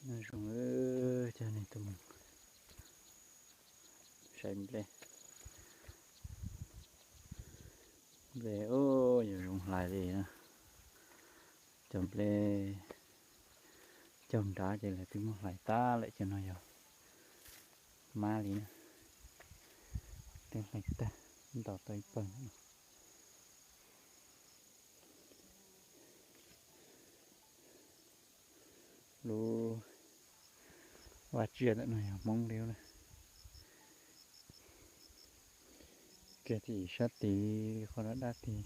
Zoo, coj nej tuaj mus saib nplej. Nplej, yuav zoo hlais li na. Cov nplej caug nrad ces lawv twb muab hlais tag lawm, cov no yog mab li na. Twb hlais tag, ntaus tau ib pawg no. Lub vaj tsiaj ntawm no yog Hmoob li na. Kiag tim sab tid qhov dab dab tid,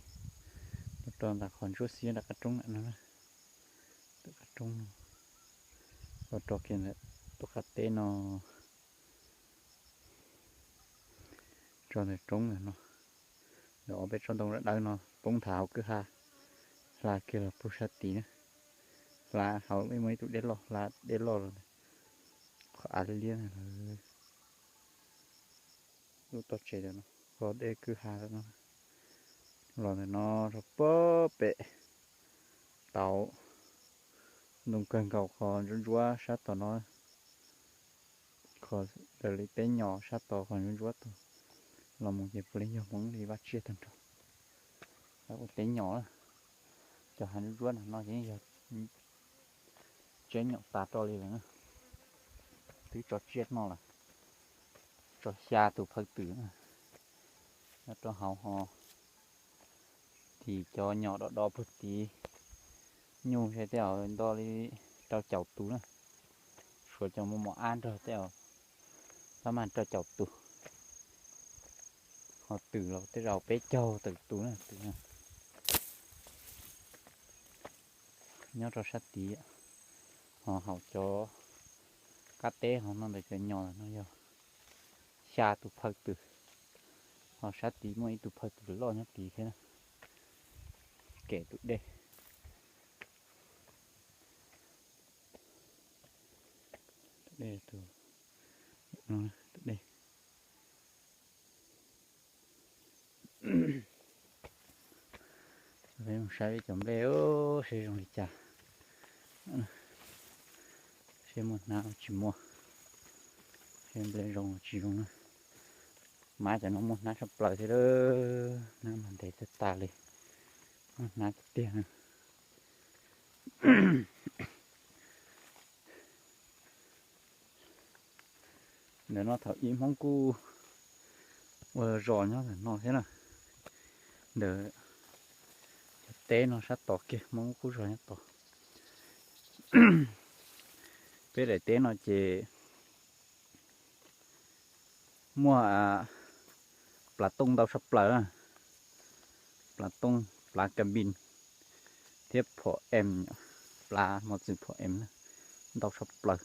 los rau ntawm qhov ntsuab xiab nram qab roob ntawm no, ntawm qab roob no, los rau kiag ntawm tus qab teb no, tso ntawm roob ntawm no, ntawm ob peb tsob ntoo dawb dawb no poob nthav hauv kwj ha, hla kiag los puag sab tid na. Hla hauv muaj ib tug dej loj, hla dej loj los ntawm qhov av liab liab lub toj tsev ntawm no, qhov dej kwj ha ntawm no, los ntawm no rau puag pem tauv ntoo kawg nkaus qhov ntsuab ntsuab sab tom no, qhov raws li teb nyom sab tod qhov ntsuab ntsuab tod, los mus ces puav leej yog Hmoob li vaj tsiaj tag nrho. Ua teb nyom, cov hav ntsuab ntsuab no ces yeej yog tseeb nyom tas rau li lawm na. Twb tso tsiaj noj lawm, tso xya tus phaw twm nyob rau hauv ho, tim cov nyom do do puag tid, nyuj tej zaum nto li rau caum tus na, suav cov muaj mos ab nrog tej zaum pab mag rau caum tus, ho twm los tej zaum peb caug tawm tus na, twm nyob rau sab tid. Ho hauv cov qab teb ho no ntawm cov nyom no yog xya tus phaw twm, ho sab tid muaj ib tug phaw twm loj nyob tid thiab na, kem tus dej. Tus dej, tus dej. Peb mus saib peb cov nplej seb zoo li cas, seb muaj hnab tsis muaj, seb nplej zoo tsis zoo na. Mab cov no muaj hnab tshaj plaws thiab, hnab mas ntev tag tas li, muaj hnab tiag tiag na. Ntawm no thaum ub Hmoob kuj ua zos nyob ntawm no thiab na. Ntawm cov teb no sab tod kiag Hmoob kuj zos nyob tod. Peb daim teb no ces muaj plav tooj ntau tshaj plaws, plav tooj, plav kabin thiab phom em, plav mos txwm phom em ntau tshaj plaws.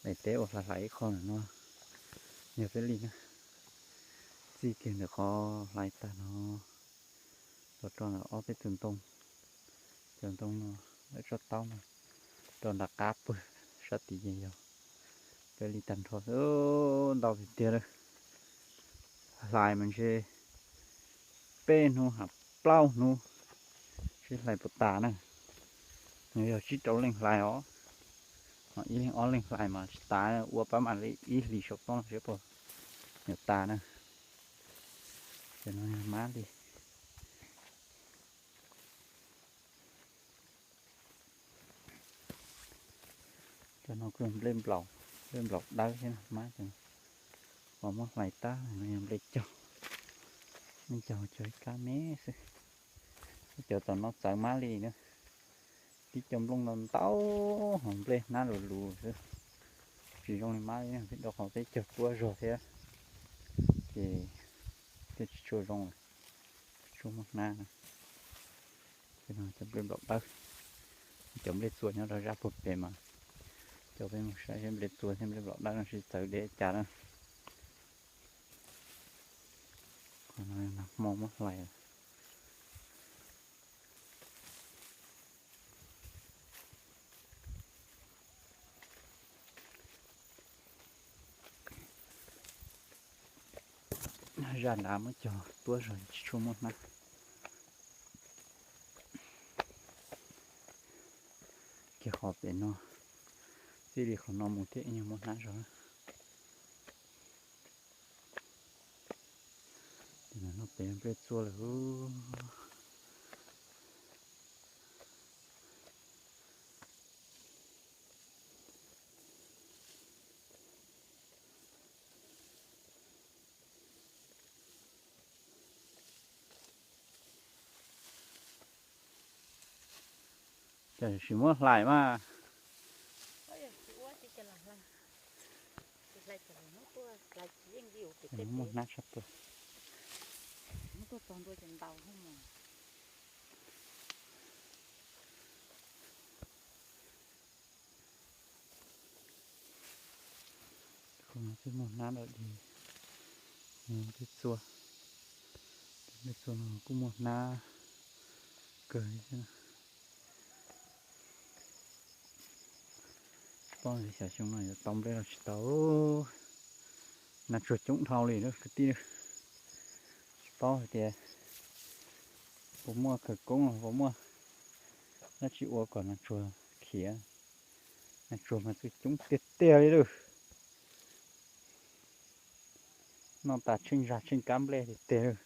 Daim teb uas hlais hlais ib qho no yog peb li na, txij kiag ntawm qhov hlais tag no los rau ntawm ob peb tus ntoo, cov ntoo no lawv tsob taub no rau nram qab pwg sab tid ces yog peb li tag nrho, ntau tiag tiag lawm. Hlais mas ntshe peb hnub hab plaub hnub seb hlais puas tas na. Nws yog tsib rau leej hlais os, ib leeg ob leej hlais mas tsis tas, ua pab mam li ib hlis saum toj seb puas yuav tas na. Cov no mab li. Cov no kuj nplej nplaum, nplej nplaum dawb thiab mab cov no. Qhov muab hlais tag no yog nplej caug, nplej caug cog ib kab me xwb. Cov tom no txawv mab li na, tib co nplooj ntau ntau, ho nplej hnab lus lus xwb. Tsis zoo li mab li, vim rau qhov peb cog tuab zog thiab ces thiaj tsis tshua zoo, tsis tshua muaj hnab na. Cov nplej nplaum dawb, cov nplej txua nyob rau zaj puag pem mas, coj peb mus saib seb nplej txua thiab nplej nplaum dawb no sib txawv deb cas na. Qhov no nag hmo muab hlais lawm. Zaj nrad muab cog tuab zog tsis tshua muaj hnab. Ces qhov pem no, txij li qhov no mus thiab ib nyuag muaj hnab zog. Ces no pem nplej txua lawm. Ces tsis muab hlais mas. Muaj hnab tshaj plaws. Qhov no twb muaj hnab dog dig, nplej txua, nplej txua no kuj muaj hnab kawg li thiab. Tsis paub xyov xyoo no yuav tau nplej los tsis tau. Nas tsuag coob dhau li lawm kwv tij. Tsis paub hais tias puas muaj khawv koob los puas muaj dab tsi ua kom nas tsuag khiav. Nas tsuag mas txawj coob tiag tiag li lawm. Noj tas tsheej zag tsheej kab nplej tiag tiag lawm.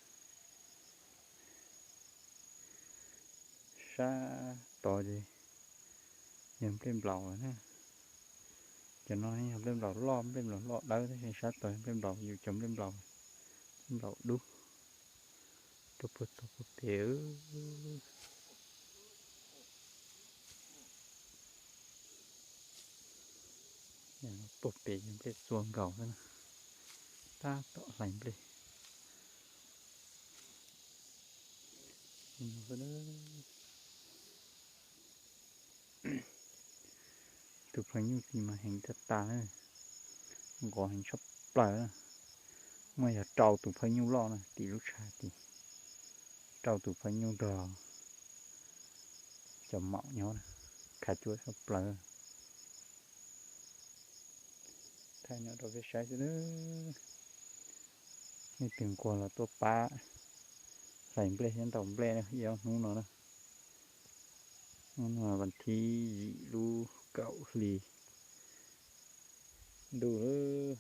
Sab tod ces yog nplej nplaum na. Cov no yog nplej nplaum loj, nplej nplaum loj dawb, tab sis sab tod yog nplej nplaum, yus cov nplej nplaum, nplej nplaum dub, rau puag txog puag pem. Puag pem yog nplej txua nkaus xwb, tab tom hlais nplej. Tus phaj nyuj tim mas heev tag tas, nqos heev tshaj plaws. Muaj yog rau tus phaj nyuj loj na, tim lub tshav tim, rau tus phaj nyuj nrog cov maum nyob na, khav cuab tshaj plaws. Thaij no rau peb saib xwb. Nej twg nquag los tuaj pab hlais nplej thiab ntaus nplej ib ob hnub no na. Hnub no vas thib yim lub kaum hli ntuj lawm.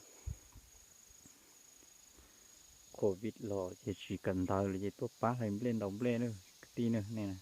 Covid los ces tsis kawm ntawv lawm ces tuaj pab hlais nplej ntaus nplej na kwv tij na, nej na.